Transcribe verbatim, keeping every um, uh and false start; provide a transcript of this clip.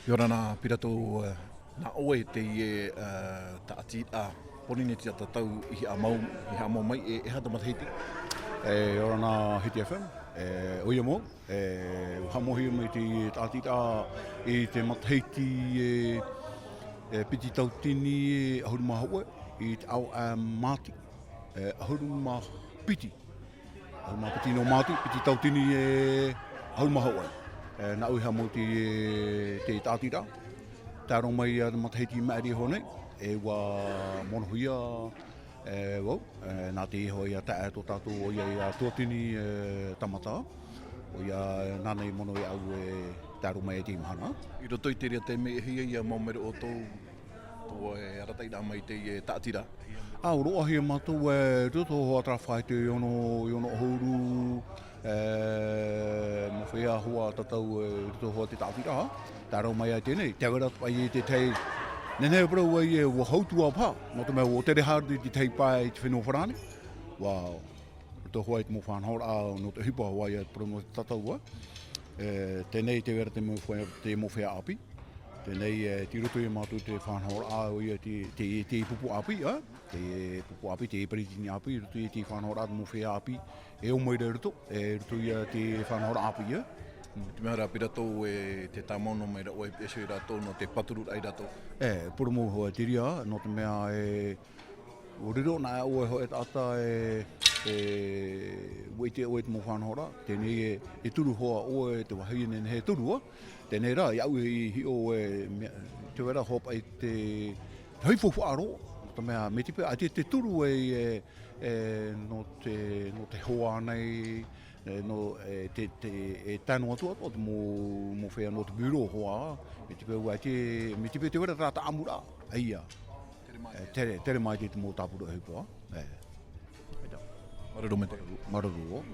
ʻIa ora na Pirato, nā ʻoe teie tāʻatiraʻa Pōrīnetia Tatau i haʻamau, i haʻamau mai, e, e aha tō matahiti? ʻIa ora na Hiti F M, ʻoia mau, ʻua haʻamauhia mai te tāʻatiraʻa i te matahiti e, e piti tautini e ʻahuru mā hōʻē, i te ao a Māti, e ʻahuru mā piti. ʻAhuru mā piti nō Māti, piti tautini e ʻahuru mā hōʻē. E, nāʻu i haʻamau te, te tāʻatiraʻa. Tae roa mai ia te matahiti i maʻiri iho nei, e ʻua monohia, e, vau, e, nā te iho ia tae tō tātou ʻoia ia tuatini, e, tamata. ʻOia, nāna i mono iāʻu e tae roa mai i teie mahana. I roto i te reira taime, e hia ia mau mai ra ʻoutou, tō e arataʻiraʻa mai teie tāʻatiraʻa? ʻA, ʻua roaʻahia mātou, e, i roto hoa Tarafā i te ono, i ono ʻahuru, e, mō feiā hoa tatau, e, i roto hoa te tāʻatiraʻa. Tae roa mai ia i teie nei, tē vai ra atu paʻi i te tahi, nehenehe parau ai e, ʻua hautua paha, nō te mea ʻua tere haere te tahi pae i te fenua Farāni. ʻUa, i roto hoa i te mau faʻanahoraʻa nō te ʻohipa hoʻi ia te parau nō te tatau, ā. E, teie nei tē vai ra te mau fea-, te mau feiā ʻāpī. Teie nei, e, tei roto ia mātou te faʻanahoraʻa, ʻoia te, te, te pupu ʻāpī, ā. Te pupu ʻāpī, te peretiteni ʻāpī, i roto ia te faʻanahoraʻa te mau feiā ʻāpī, e ō mai ra i roto, e, i roto ia te faʻanahoraʻa ʻāpī, ā. Te mea rā, Pirato, e, tē tāmau noa mai ra ʻoe, e hiʻo ia rātou nō te pātururaʻa ia rātou. E, parau mau hoʻi te reira, nō te mea, e, ʻua riro na ʻoe hoʻi e taʻata, e, e, ʻua ʻite ʻoe i te mau faʻanahoraʻa, teie nei e, e turu hoʻi ʻoe te vāhi e nehenehe e turu, ā. Teie nei rā, iāʻu i hiʻo e, mea, tē vai ra hoʻi paʻi te, te hoʻi faufaʻa roa, nō te mea, mai te peu, ʻaita e turu e, e, e, nō te, nō te hoa nei, e, nō, e, te, te, e tae noa atu atoʻa te mau, mau feiā nō te bureau hoa, mai te peu ʻaita, mai te peu tē vai ra terā tāʻamuraʻa, ʻaita. E, tere, tere mai te, te mau tāpura ʻohipa, e. Māuruuru maitaʻi. Māuruuru.